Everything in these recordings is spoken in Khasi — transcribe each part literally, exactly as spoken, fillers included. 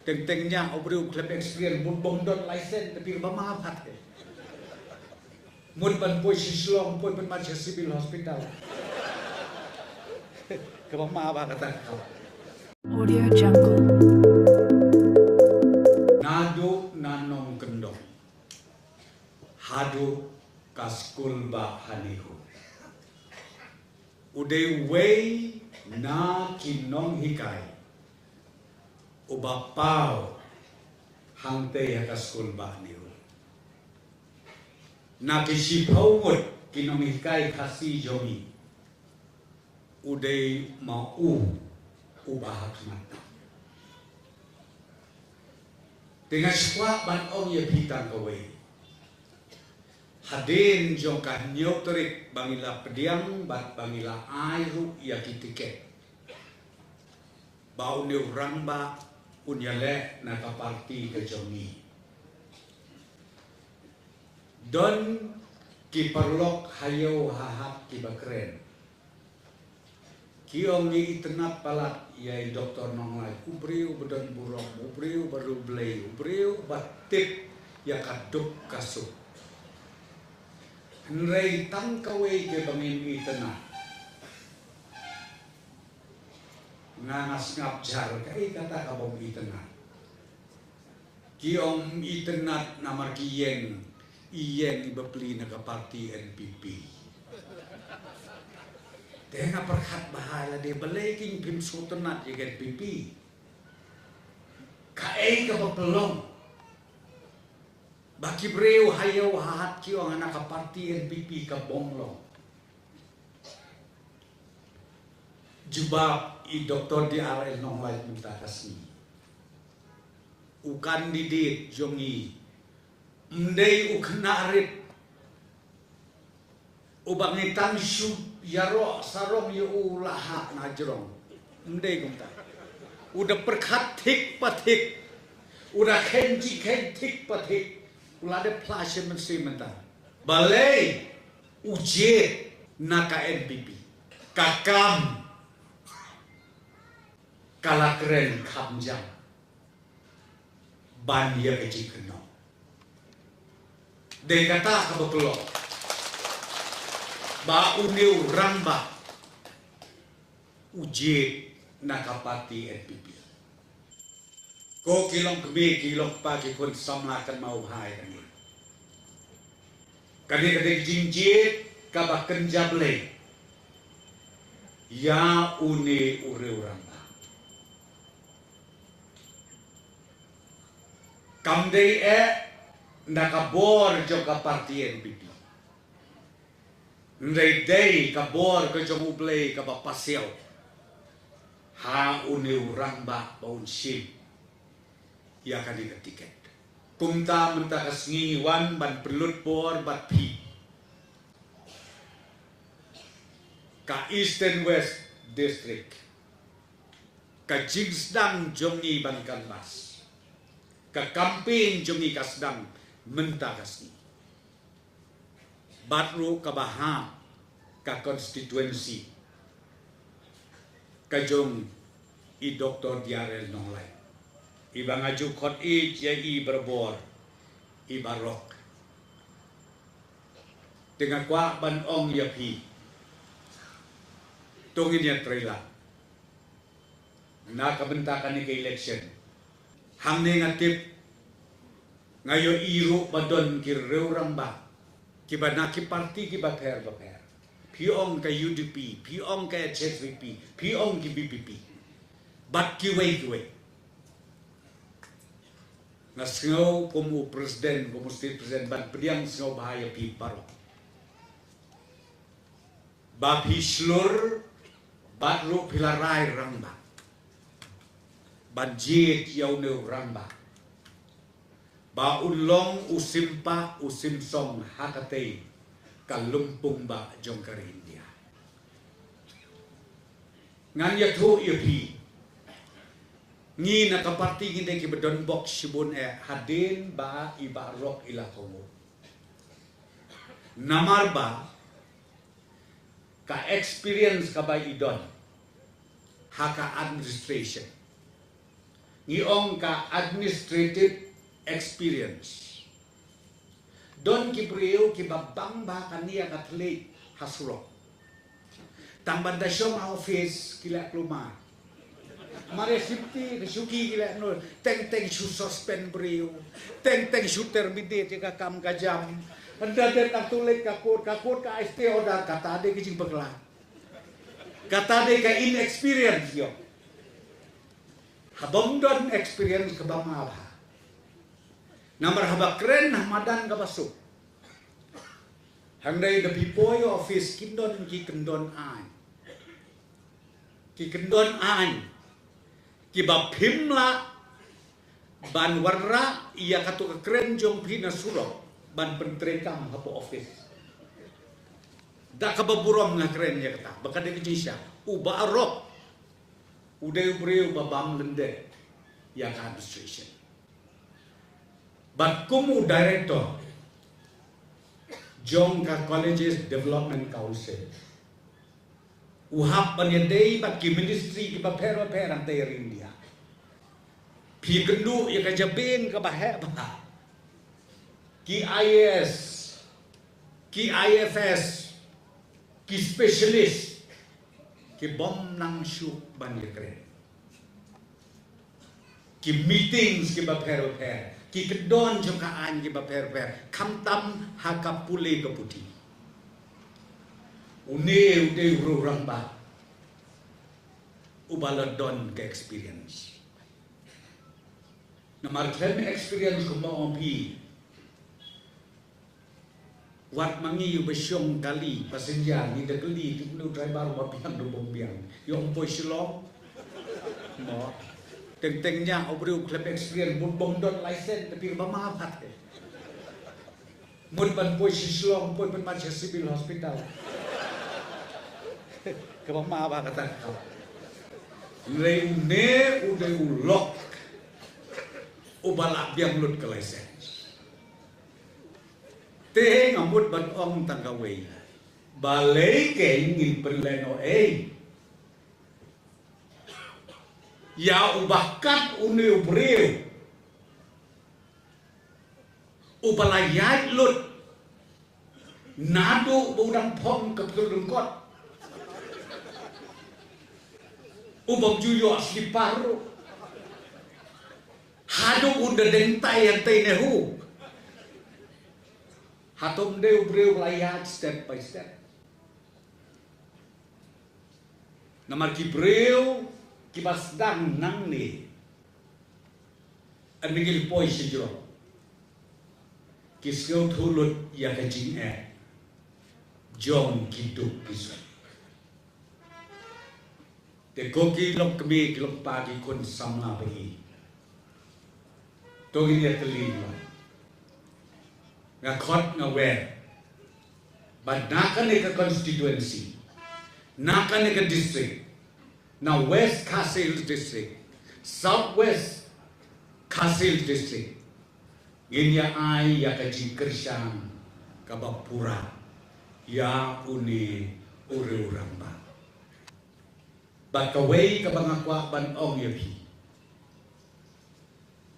Teng teng nia u briew khlem experience, mut bym don license, te phi ba ma phat ke. Mut ban poi sha Shillong, poi pynmat sha Civil Hospital. Kaba ma ba kata ka. Audio Jungle. Naduh na nongkyndong haduh ka skul ba ha NEHU, u dei uwei na ki nonghikai uba paw hangtei ha ka skul ba NEHU. Na ki shiphew ngut ki nonghikai Khasi jong ngi, u dei ma u uba ha khmat. Te nga sngewbha ban ong ïa phi tang kawei. Hadien jong ka hynñiew tarik ba ngi la pdiang bad ba ngi la ai ruh ïa ki tiket, ba une u rangbah un ïaleh na ka parti ka jong ngi. Don ki paralok ha ïew ha hat kiba kren. Ki ong ngi itynnad palat ïa i Doktor Nonglait, u briew ba don burom, u briew ba riewblei, u briew ba tip ïa ka duk ka suk. Hynrei tang kawei kaba ngim itynnad. Nga, nga sngap jar, kaei kata kaba ym itynnad? Ki ong ym itynnad namar ki ïeng, ïeng bapli na ka parti NPP. Te nga pyrkhat bha ïa lade, balei kin phim sngewtynnad ïa ka NPP? Kaei kaba pynlong ba ki briew ha ïew ha hat ki ong na ka parti NPP ka bym long? Jubab i Doktor D R L Nonglait mynta ka sngi. U candidate jong ngi, ym dei u khynnah rit uba ngi tang shu ïaroh sarong ïa u la hap na jrong. Ym dei kumta. U da pyrkhat thik pa thik. U da khein ji khein thik pa thik. U la dep phla shi mynsiem mynta. Balei u jied na ka NPP? Ka kam ka la kren kham jam ban ïa ka jingkynnoh. Dei kata kaba kloi ba une u rangbah u jied na ka parti NPP. Ko ki longkmie, ki longkpa, ki khun samla, kynmaw bha ïa kane. Kane ka dei ka jingjied kaba kynja blei ïa une u riew rangbah. Kam dei eh na ka bor jong ka parti NPP. Hynrei dei ka bor ka jong U Blei kaba pasiaw ha une u rangbah ba un shim ïa kane ka tiket. Kumta mynta ka sngi ngi wan ban pynlut bor bad phi. Ka Eastern West District, ka jingsdang jong ngi ban canvass, ka campaign jong ngi ka sdang mynta ka sngi. Bad ruh kaba hap ka constituency ka jong i Doktor D R L Nonglait, iba nga ju khot ïeit ïa i barabor, i Barok. Te nga kwah ban ong ïa phi, to ngin ïatrei lang na ka bynta kane ka election. Hangne nga tip, nga ïohi ruh ba don ki riew rangbah kiba na ki parti kiba pher ba pher. Phi ong ka U D P, phi ong ka H S P P, phi ong ki V P P, bad kiwei kiwei. Nga sngew kum u president, kum u state president, ban pdiang sngewbha ïa phi baroh ba phi shlur bad ruh phi la rai rangbah ban jied ïa une u rangbah ba un long u sim pah u sim song ha katei ka lympung bah jong ka ri India. Ngan ïathuh ïa phi, ngi na ka parti ngi dei kiba don bok shibun eh hadien ba i Barok i la kohnguh. Namar ba ka experience kaba i don ha ka administration, Ngi ong ka administrative experience. Don ki briew kiba bang bha kane ka thylliej ha surok. Tang ban da shong ha office ki leh klumar. Mar ïa safety ka shuki ki leh noh, teng teng shu suspend briew, teng teng shu terminate ïa ka kam ka jam. Hynda dep nang tuh leit ka court, ka court ka ai stay order, kata dei ka jingbakla. Kata dei ka inexperience ïoh. Haba ym don experience kaba ma bha. Namar haba kren ha madan kaba suk. Hynrei da phi poi office kin don ki kyndon aiñ. Ki kyndon aiñ. Kiba phim lah ban wanrah ïa kato ka kren jong phi na surok ban pyntreikam hapoh office. Da kaba burom nga kren ïa kata, ba ka dei ka jingshisha. Uba arok u dei u briew ba bam lyndet ïa ka administration. Bad kum u director jong ka Colleges Development Council, u hap ban ïadei bad ki ministry kiba pher bapher hangtei ha ri India. Phi kynduh ïa ka jabieng kaba heh bha. Ki I A S, ki I F S, ki specialist, ki bym nang shuh ban ïakren. Ki meetings kiba pher bapher, ki kyndon jong ka aiñ kiba pher bapher, khamtam ha ka pule ka puthi. Une u dei u rangbah uba la don ka experience. Namar khlem experience kumba ong phi, wat ma ngi uba shong kali passenger, ngi da kylli, tip ne u driver uba biang, uba biang. Ïoh poi Shillong. Mo. Teng teng ñiah u briew khlem experience, mut bym don license, tapi ba ma pat. Mut ban poi sha Shillong, poi pynban sha Civil Hospital. Kaba ma ba kata ka. Hynrei une u dei u lok uba la biang lut ka license. Te nga mut ban ong tang kawei. Balei kein ngin pynlehnohei ïa uba kat une u briew uba la ïaid lut naduh ba u dang phong ka pynlyngkot. U bym ju ïoh slipar ruh. Haduh u da deng tai hangtei ne hu. Hato ym dei u briew ba la ïaid step by step. Namar ki briew kiba sdang nangne, hynda ki la poi sha jrong, ki sngewthuh lut ïa ka jingeh jong ki duk ki suk. Te ko ki lok kmie ki lok pa ki khun samla ba ngi, to ngin ïa kylli ba nga khot nga wer ba na kane ka constituency, na kane ka district, na West Khasi Hills District, South West Khasi Hills District, ngin ïa ai ïa ka jingkyrshan kaba pura ïa une u riew rangbah. Bad kawei kaba nga kwah ban ong ïa phi,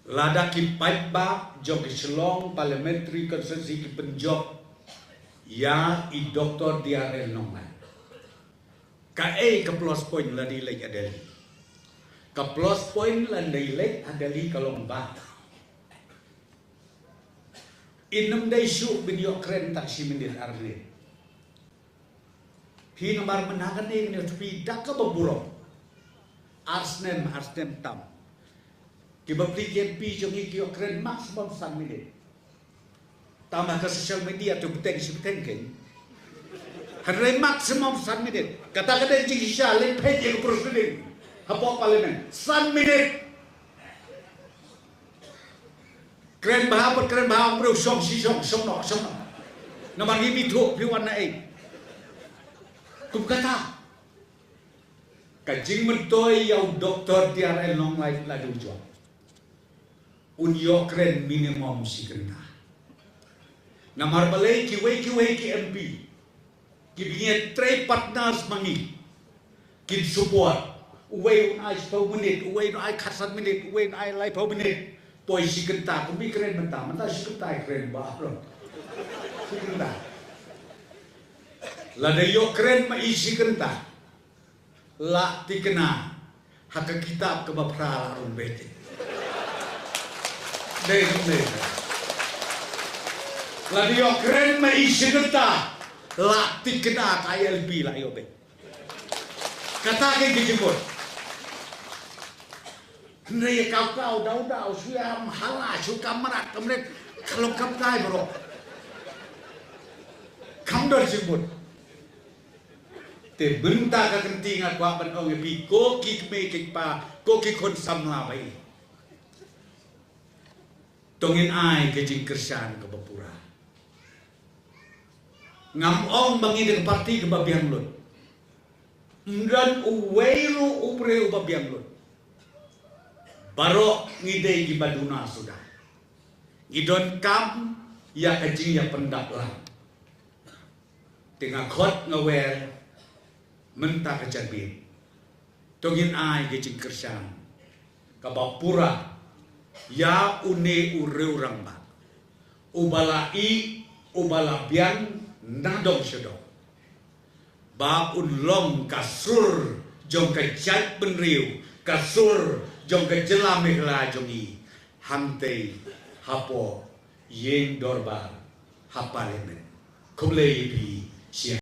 lada ki paidbah jong ka Shillong Parliamentary Constituency ki pynjop ïa i Doktor D R L Nonglait, kaei ka plus point lada i leit ha Delhi? Ka plus point lada i leit ha Delhi ka long ba in ym dei shuh ban ïoh kren tang shi minit ar minit. Phi, namar mynta kane kane phi da kaba burom, ar snem, ar snem tam, kiba plie ki M P jong ngi ki ïoh kren maximum san minit. Tang ha ka social media to bteng shi bteng kein. Hynrei maximum san minit. Kata ka dei jingshisha, leit peit ïa ka proceeding hapoh Parliament, san minit. Kren bha pat kren bha, u briew shong shi shong, shong noh, shong noh. Namar ngim ithuh phi wan na ei. Kum kata ka jingmyntoi ïa u Doktor D R L Nonglait la dei u jong un ïoh kren minimum shi kynta. Namar balei kiwei kiwei ki M P kiba ngi trei partners ma ngi kin support, Uwei un ai shiphew minit, uwei un ai khatsan minit, uwei un ai laiphew minit. Poi shi kynta, kumba kren mynta, mynta shi kynta kren ba. Shi kynta. Lada ïoh kren ma i shi kynta, la thikna ha ka kitab kaba phra la rung beit. Dei, dei. Lada ïoh kren ma i shi kynta, la thikna ka I L P la ïoh beit. Kata ka jingmut. Hynrei ïa kaw kaw daw daw shu ïa hala shu kamrat kamret ka long kam tai bro. Kam don jingmut. Te mynta ka kynti nga kwah ban ong ïa phi ko ki kmie ki kpa ko ki khun samla ba ïeit. To ngin ai ka jingkyrshan kaba pura. Ngam ong ba ngi da ka parti kaba biang lut. Ym don uwei ruh u briew uba biang lut. Baroh ngi dei kiba duna suda. Ngi donkam ïa ka jingïapyndap lang. Te nga khot nga wer mynta ka janmiet. To ngin ai ka jingkyrshan kaba pura ïa une u riewrangbah uba la ïeh uba la biang na dong sha dong. Ba un long ka sur jong ka jaitbynriew, ka sur jong ka jylla Meghalaya jong ngi, hangtei hapoh ïing dorbar ha Parliament. Khublei ïa phi.